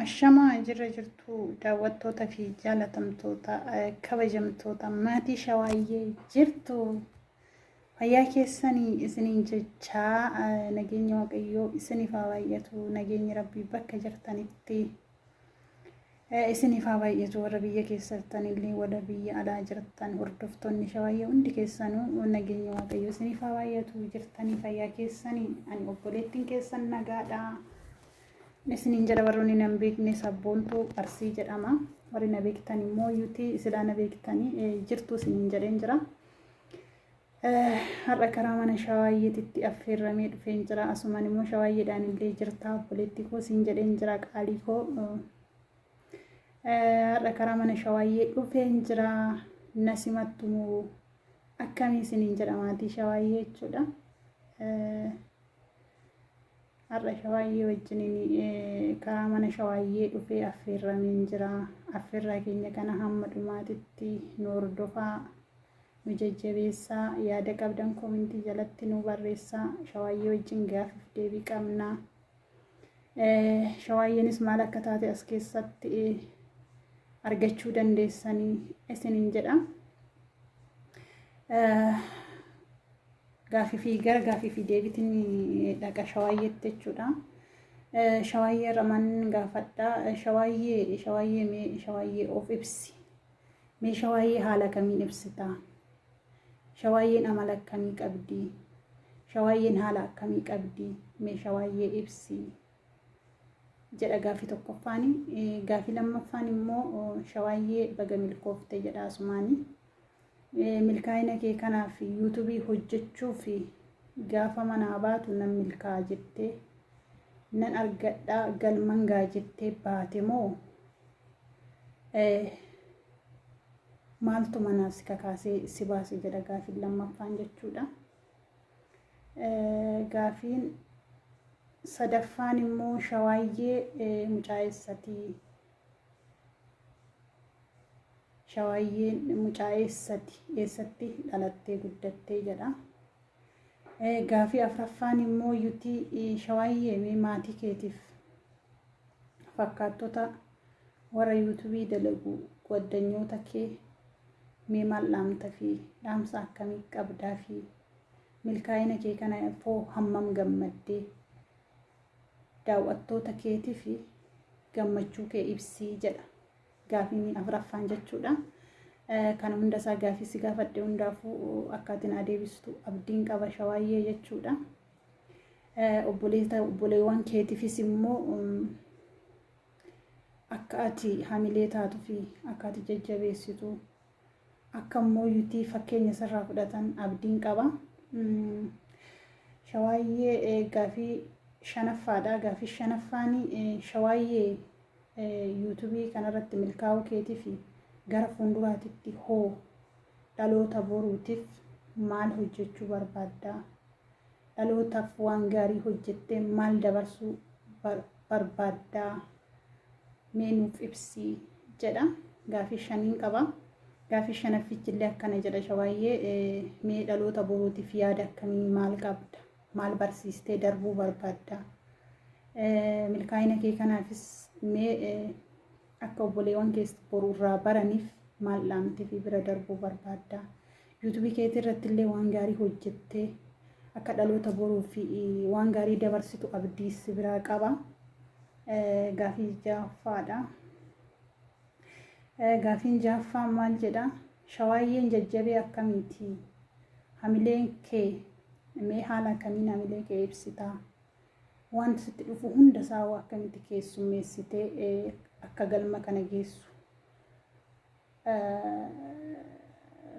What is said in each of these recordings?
Ashamaa jirra jirtu daawwattoota fi jaalatamtoota kabajamtoota maatii Shawaayyee jirtu. Fayyaa keessanii isiniin jechaa, nageenya Waaqayyoo isiniif haa baay'atu. Nageenyi Rabbii bakka jirtanitti isiniif haa baay'atu. Warra biyya keessa jirtanillee, warra biyya alaa jirtan, hordoftoonni Shawaayyee hundi keessanuu nageenya Waaqayyoo isiniif haa baay'atu. Jirtanii fayyaa keessanii? Ani obboleettiin keessan nagaadha. Isiniin jedha. Warroonni na hin beekne, Sabboontuu Arsii jedhama. Warri na beektan immoo yuutii silaa na beektanii jirtu isiniin jedheen jira. Har'a karaa mana Shawaayyeetitti affeerramee dhufeen jira. Asumaan immoo Shawaayyeedhaan illee jirta obboleettii koo siin jedheen jira, qaalii koo. Har'a karaa mana Shawaayyee dhufeen jira. Na simattu moo akkamii isiniin jedha maatii Shawaayyee jechuudha. Har'a Shawaayyee wajjiniin karaa mana Shawaayyee dhufee affeerrameen jira. Affeerraa keenya kana hamma dhumaatitti nu hordofaa, nu jajjabeessaa, yaada qabdan koomentii jalatti nu barreessaa. Shawaayyee wajjin gaafiif deebii qabna. Shawaayyeenis maal akka taate as keessatti argachuu dandeessanii isiniin jedha. Gaafii fi gara gaafii fi deebitiin dhaqa Shawaayyeetti jechuudha. Shawaayyee irra man gaafadha. Shawaayyee, Shawaayyee, mee Shawaayyee of ibsi. Mee Shawaayyee haala kamiin ibsita? Shawaayyeen amala akkamii qabdi? Shawaayyeen haala akkamii qabdi? Mee Shawaayyee ibsi jedha gaafii tokkoffaani. Gaafii lammaffaan immoo, Shawaayyee baga milkoofte jedha asumaani. Milkaa'ina kee kanaaf yuutuubii hojjechuuf gaafa manaa baatu nan milkaa'a jettee, nan argadhaa, galman gaa jettee baate moo maaltu manaa si kakaasee si baase jedha gaafiin lammaffaan jechuudha. Gaafiin sadaffaan immoo, Shawaayyee mucaa eessatii? Shawaayyeen mucaa eessati? Eessatti dhalattee guddattee jedha. Gaafii afraffaan immoo yutii, Shawaayyee mee maatii keetiif, fakkaattota warra yuutuubii dalagu, gwaddanyoota kee mee maal dhaamta fi dhaamsa akkamii qabdaa fi milkaa'ina kee kana foo hammam gammaddee, daawwattoota keetii fi gammachuu kee ibsii jedha. Gaafiin afraffaan jechuudha. Kana hunda isaa gaafii si gaafadhe hundaafuu akka ati naa deebistu abdiin qaba Shawaayyee jechuudha. Obboleessa obboleewwan keetiifis immoo akka ati hamilee taatuu fi akka ati jajjabeessitu, akka immoo yuutii fakkeenya sirraa fudhatan abdiin qaba. Shawaayyee gaafii shanaffaadha. Gaafii shanaffaan, Shawaayyee yuutuubii kanarratti milkaa'uu keetii fi gara fuulduraatitti hoo dhaloota boruutiif maal hojjechuu barbaaddaa? Dhalootaaf waan gaarii hojjettee maal dabarsuu barbaaddaa? Mee nuuf ibsii jedha. Gaafii shaniin qaba. Gaafii shanaffichi illee akkana jedha. Shawaayyee, mee dhaloota boruutiif yaada akkamii maal qabda? Maal barsiistee darbuu barbaadda? Milkaa'ina kee kanaafis mee akka obboleewwan keessa boru irraa baraniif maal dhaamtee fi bira darbuu barbaadda? Yuutuubii keetii irratti illee waan gaarii hojjettee akka dhaloota boruu fi waan gaarii dabarsitu abdii si biraa qaba. Gaafii ja'affaadha. Gaafiin ja'affaan maal jedha? Shawaayyeen jajjabee akkamiiti? Hamileen kee mee haala akkamiin hamilee kee ibsitaa? Wanti sitti dhufu hunda isaa akkamitti keessummeessitee akka galma kana geessu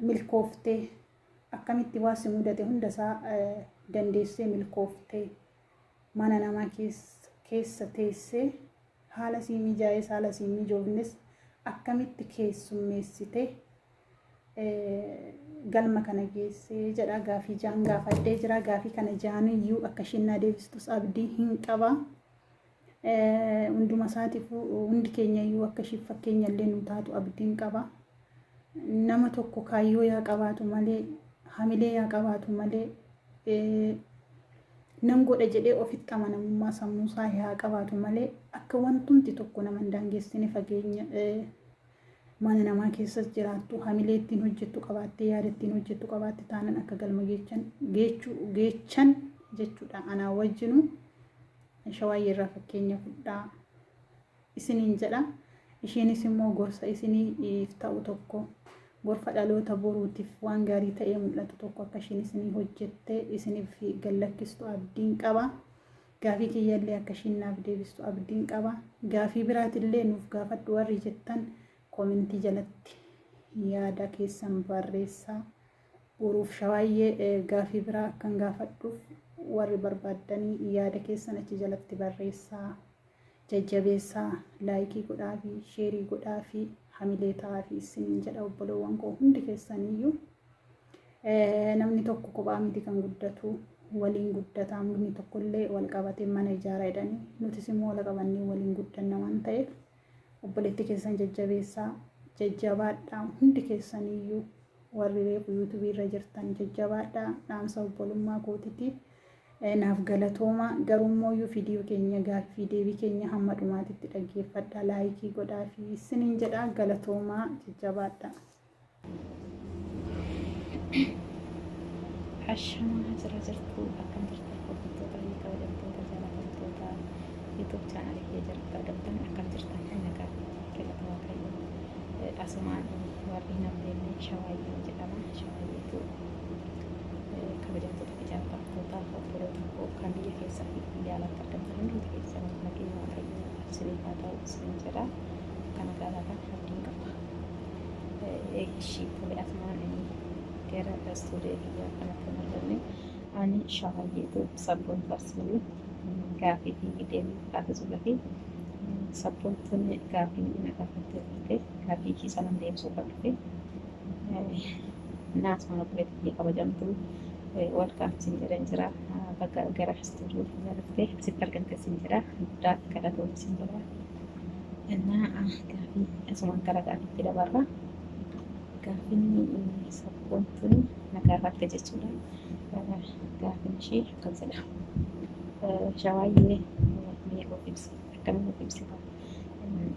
milkooftee, akkamitti waa si mudate hunda isaa dandeessee milkooftee, mana namaa keessa teessee haala sii mijaa'es haala sii mijoofnes akkamitti keessummeessitee galma kana geessee jedha. Gaafii jaan gaafadhee jira. Gaafii kana jaaniyyuu akka isheen naa deebistus abdii hin qaba. Hunduma isaatiifuu, hundi keenya iyyuu akka ishiif fakkeenya illee nu taatu abdiin qaba. Nama tokko kaayyoo yaa qabaatu malee, hamilee yaa qabaatu malee, nan godha jedhee ofitti amanamummaa sammuusaa yaa qabaatu malee, Akka wantumti tokko nama hin daangessine fageenya mana namaa keessas jiraattu hamilee ittiin hojjettu qabaattee yaada ittiin hojjettu qabaatte taanan akka galma geechan jechuudha. Anaa wajjinu Shawaayyee irraa fakkeenya fudhaa isiniin jedha. Isheenis immoo gorsa isiniif ta'u tokko, gorfa dhaloota boruutiif waan gaarii ta'ee mul'atu tokko akka isheen isinii hojjettee isiniif gallakkistu abdiin qaba. Gaafii kiyyallee akka isheen naaf deebistu abdiin qaba. Gaafii biraatillee nuuf gaafadhu warri jettan koomentii jalatti yaada keessan barreessaa. Boruuf Shawaayyee gaafii biraa akkan gaafadhuuf warri barbaaddanii yaada keessan achi jalatti barreessaa. Jajjabeessaa, laayikii godhaafi, sheerii godhaafi, hamilee ta'aafi isiniin jedha obboloowwan koo hundi keessaniyyuu. Namni tokko kophaa miti kan guddatu, waliin guddataa. Mukni tokkollee wal qabatee mana ijaara jedhanii, nutis immoo wal qabannee waliin guddanna waan ta'eef obboleetti keessan jajjabeessaa, jajjabaadhaa hundi keessaniyyuu. Warri reefu yuutuubii irra jirtan jajjabaadhaa, dhaamsa obbolummaa kootiti. Naaf galatooma. Garuu immoo viidiyoo keenya, gaaffii deebii keenya hamma dhumaatitti dhaggeeffadhaa, laayikii godhaa fi isiniin jedha. Galatoomaa, jajjabaadhaa. Ashamaa, jira jirtu? Akkam jirtan hordoftoota fi kabajamtoota jaalatamtoota YouTube chaanaalii kiyya jalatti argamtan? Akkam jirtan? Nagaa, galata Waaqayyo. Asumaan warri hin beekne Shawaayyee jedhama. Shawaayyeetu kabajamtoota fi jaalatamtoota obboloota koo kan biyya keessaa fi biyya alaatti argamtan hundumti keessan nageenya Waaqayyo isiniif haa ta'u isiniin jedha. Kana gaalataan abdiin qaba. Ishii tole, asumaan gara istuudiyoo kiyyaa kanatti hin argamne. Ani Shawaayyeetu sabboon barsiisuu gaafii fi deebii taasisuudha fi sabboontuun gaafii na gaafattee turte, gaafii ishii sanan deebisuuf dhufe. Naasuma obboleettii kiyya kabajamtu welcome siin jedhan jira. Bakka gara istuudiyoo kiyyaa dhuftee asitti argamte siin jedha. Guddaa galatoomii siin jedha. Innaa gaafii asumaan gara gaafiitti dabarra. Gaafiin sabboontuun na gaafatte jechuudha. Gaafiin ishee akkas jedha. Shawaayyee, mee of ibsi, akkamiin of ibsita?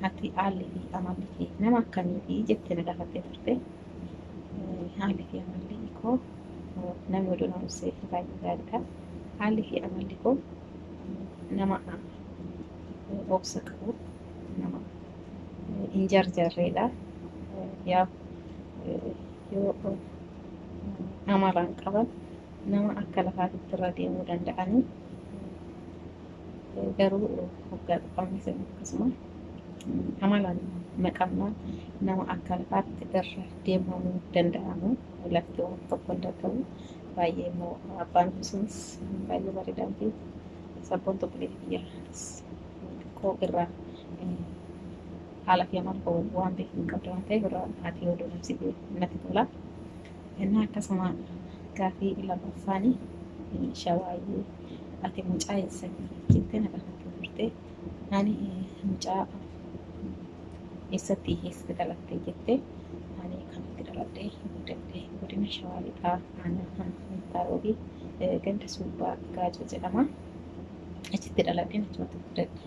Ati haalli fi amalli kee nama akkamiiti jettee na gaafattee turte. Haalli fi amalli koo namni oduu na ibsee baay'ee gaariidha. Haalli fi amalli koo nama obsa qabu, nama hin jarjarreedha. Yaa yoo amalaan qaban nama akka lafaatitti irra deemuu danda'anii, garuu hoggaa qabamni akkasuma amalaan naqamnaan nama akka lafaatti irra deemamuu danda'amu, lafti waan tokko hin dadhabu. Baay'ee immoo abbaan sunis baay'ee bareedaa fi sabboon obboleettii kiyya xiqqoo irraa haala fi amala koo waan beeku hin qabdu waan ta'eef irraa haati oduu namsite natti tola. Innaa akkasuma gaafii lammaffaanii, Shawaayyee, ati mucaa eessatti jettee na gaafattee turte. Ani mucaa eessatti, eessatti dhalatte jette. Ani kan itti dhaladhee guddadhe godina Shawaa Lixaa, aanaa Meettaa Roobii, ganda Suubbaa Gaajoo jedhama. Achitti dhaladheen achumatti guddadhe.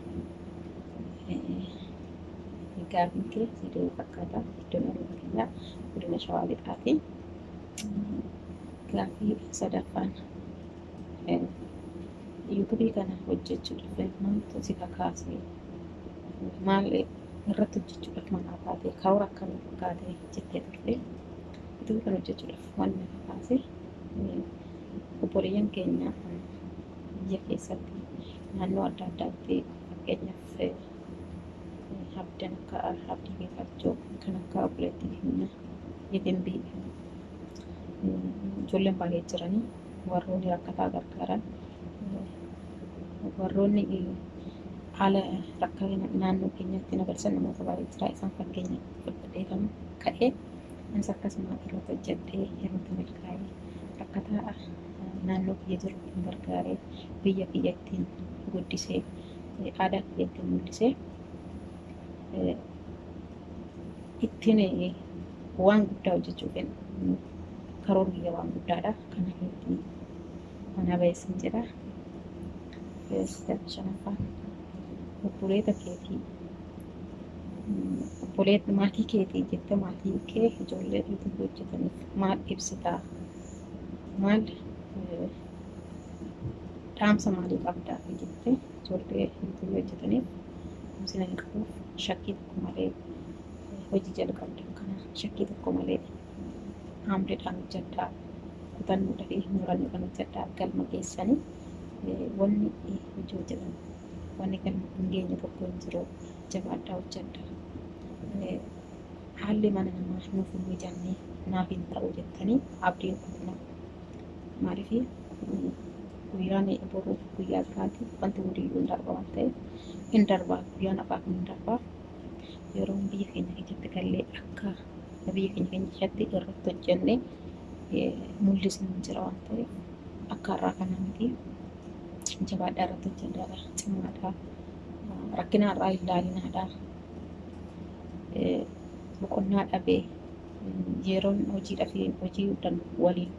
Gaafiin kee sidee fakkaata. Iddoon dhaloota kiyyaa godina Shawaa Lixaati. Gaafii sadaffaan, yuutuubii kana hojjechuudhaaf maaltu si kakaase? Maal irratti hojjechuudhaaf manaa kaate? Karoora akkamii kaate jettee turte. Yuutuubii kana hojjechuudhaaf wanni na kakaase obboleeyyan keenya biyya keessatti naannoo adda addaatti, fakkeenyaaf abdan akka Abdii Geetaachoo, kan akka obboleettii keenya Yetembii, ijoolleen baay'ee jiranii, warroonni rakkataa gargaaran, warroonni haala rakkina naannoo keenyatti nagarsan namoota baay'ee jira. Isaan fakkeenya fudhadhee kan ka'ee anis akkasuma irratti hojjedhee irratti milkaa'ee rakkataa naannoo kiyya jiru ittiin gargaaree, biyya kiyya ittiin guddisee, aadaa kiyya ittiin mul'isee, ittiin waan guddaa hojjechuuf karoorri kiyya waan guddaadha. Kana keetti mana ba'eessin jedha. Shanaffaan, Obboleeta keetii obboleeta maatii keetii jettee maatii kee ijoollee yuutuubii hojjetaniif maal ibsitaa? Maal dhaamsa maalii qabdaa jettee ijoollee yuutuubii hojjetaniif dhaamsi ani qabuuf shakkii tokko malee hojii jalqabdan kana shakkii tokko malee haamleedhaan hojjedhaa, kutannoodhaa fi murannoodhaan hojjedhaa galma geessanii. Wanni hojii hojjetan wanni galma hin geenye tokko hin jiru, jabaadhaa hojjedhaa. Haalli mana namaa nuuf hin mijanne, naaf hin ta'u jettanii abdiin kutinaa. Maaliif guyyaan boruu guyyaa biraati, wanti hundiyyuu hin darba waan ta'eef hin darbaa, guyyaan hafaa kun hin darbaa. Yeroon biyya keenya keessatti gallee akka biyya keenya keessatti irratti hojjennee mul'isnu hin jira waan ta'eef akka har'aa kana miti, jabaadhaa irratti hojjedhaadha, cimaadha, rakkina har'aa hin ilaalinaadha. Boqonnaa dhabee yeroon hojiidhaa fi hojii waliin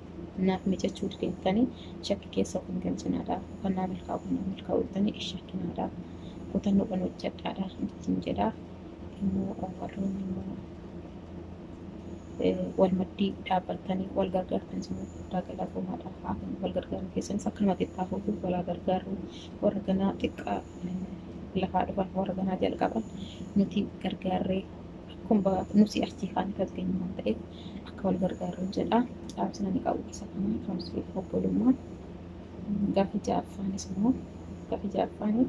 naaf mijachuu dideettanii shakki keessa of hin galchinaadha. Kan naa milkaa'u kan naa milkaa'u jettanii hin shakkinaadha. Kutannoodhaan hojjedhaadha ittiin jedha. Immoo warroonni immoo wal maddii dhaabbattanii wal gargaartan immoo guddaa galatoomaadha. Wal gargaaruun keessanis akkanumatti itti hafuuf wal gargaaru, warra ganaa xiqqaa lafaa dhufan, warra ganaa jalqaban nuti gargaarree akkuma nuti achii kaanii tasgeenyu waan ta'eef akka wal gargaaru jedha. Dhaamsi ani qabu isa kana, dhaamsi obbolummaa. Gaaffii ja'affaanis immoo gaaffii ja'affaanii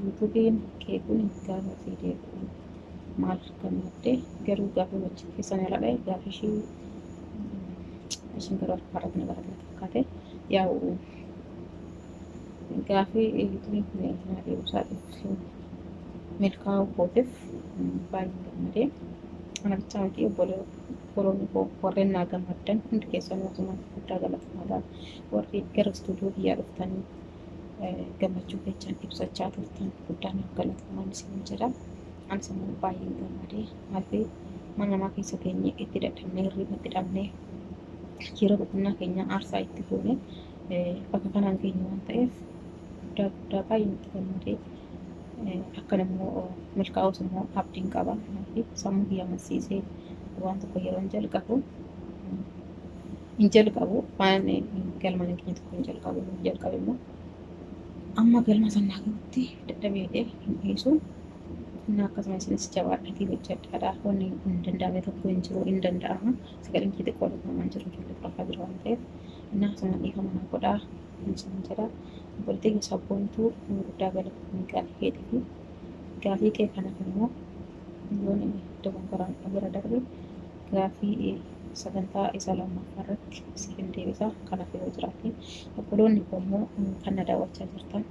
yuutuubiin kee kun gaafa sii deebi'u maal gammadde? Garuu gaaffii wajjin keessan irra dha'e gaaffii ishii ishiin garuu harka na barate fakkaate. Yaa'u gaaffii yuutuubiin kun naa deebisaadhaaf milkaa'uu kootiif baay'ee gammadee. Ana bichaa miti, obboloonni koo warreen naa gammaddan hundi keessanuu asumaan guddaa galatoomaa. Warri gara istuudiyoo biyyaa dhuftanii gammachuu keessan ibsachaa turtan guddaa naaf galatoomaa isin jedha. Anis immoo baay'een gammadee, maaliif mana namaa keessa teenyee itti dadhabnee, hirriba itti dhabnee, yeroo boqonnaa keenya aarsaa itti goone bakka kanaan geenye waan ta'eef guddaa guddaa baay'een itti gammadee. Akkan immoo milkaa'us immoo abdiin qaba. Maaliif sammuu kiyya amansiisee waan tokko yeroo hin jalqabu hin jalqabu, waan galma hin geenye tokko hin jalqabu, hin jalqabe immoo amma galma sanaa gahutti dadhabee hin dhiisu. Inni akkasuma isinis jabaadhatii hojjedhaadha. Wanni hin danda'amne tokko hin jiru, hin danda'ama. Sagaleen kee xiqqoo dhagahamaa jiru, ijoollee rafaa jira waan ta'eef. Inni akkasuma dhiifama naa godhaa isin jedha. Obboleettii kee sabboontuu guddaa galatoomi gaaffii keetii fi gaaffii kee kanaaf immoo yoon dogongoraan bira darbe gaaffii sagantaa isa lammaffaa irratti siif hin deebisa. Kanaaf yoo jiraate obboloonni koo immoo kan na daawwachaa jirtan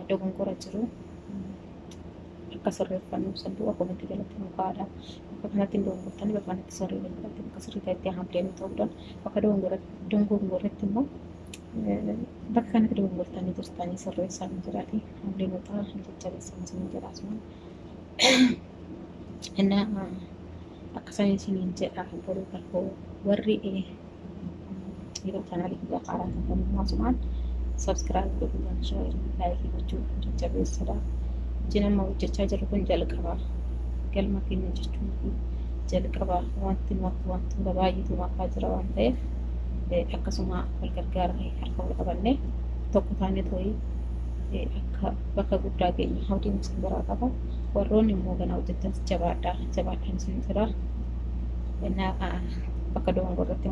dogongora jiru akka sirreeffannu sanduuqa komentii jalatti nu kaa'aadha. Bakka kanatti hin dogongortanii, bakka kanatti sirreeffatti, bakka sirrii ta'etti haamlee nu ta'uudhaan, bakka dogongorretti immoo bakka kanatti dogongortanii jirtanii sirreessaa nu jedhaati. Haamlee nu ta'a, jajjabeessaa isin jedha asumaan. Innaa akkasuma isiniin jedha obboloota koo, warri yeroo chaanaalii kiyya haaraa ta'an immoo asumaan subscribe godhuudhaan, share, like gochuun jajjabeessadha. Hojiin amma hojjechaa jirru kun jalqaba. Galma keenya jechuun jalqaba, wanti nu wanti baay'eetu hafaa jira waan ta'eef akkasuma wal gargaarree harka wal qabannee tokko taanee too'ii akka bakka guddaa geenyu abdiin isin biraa qaba. Warroonni immoo ganaa hojjettan jabaadhaa jabaadhaan isin jira. Innaa bakka dogongorratti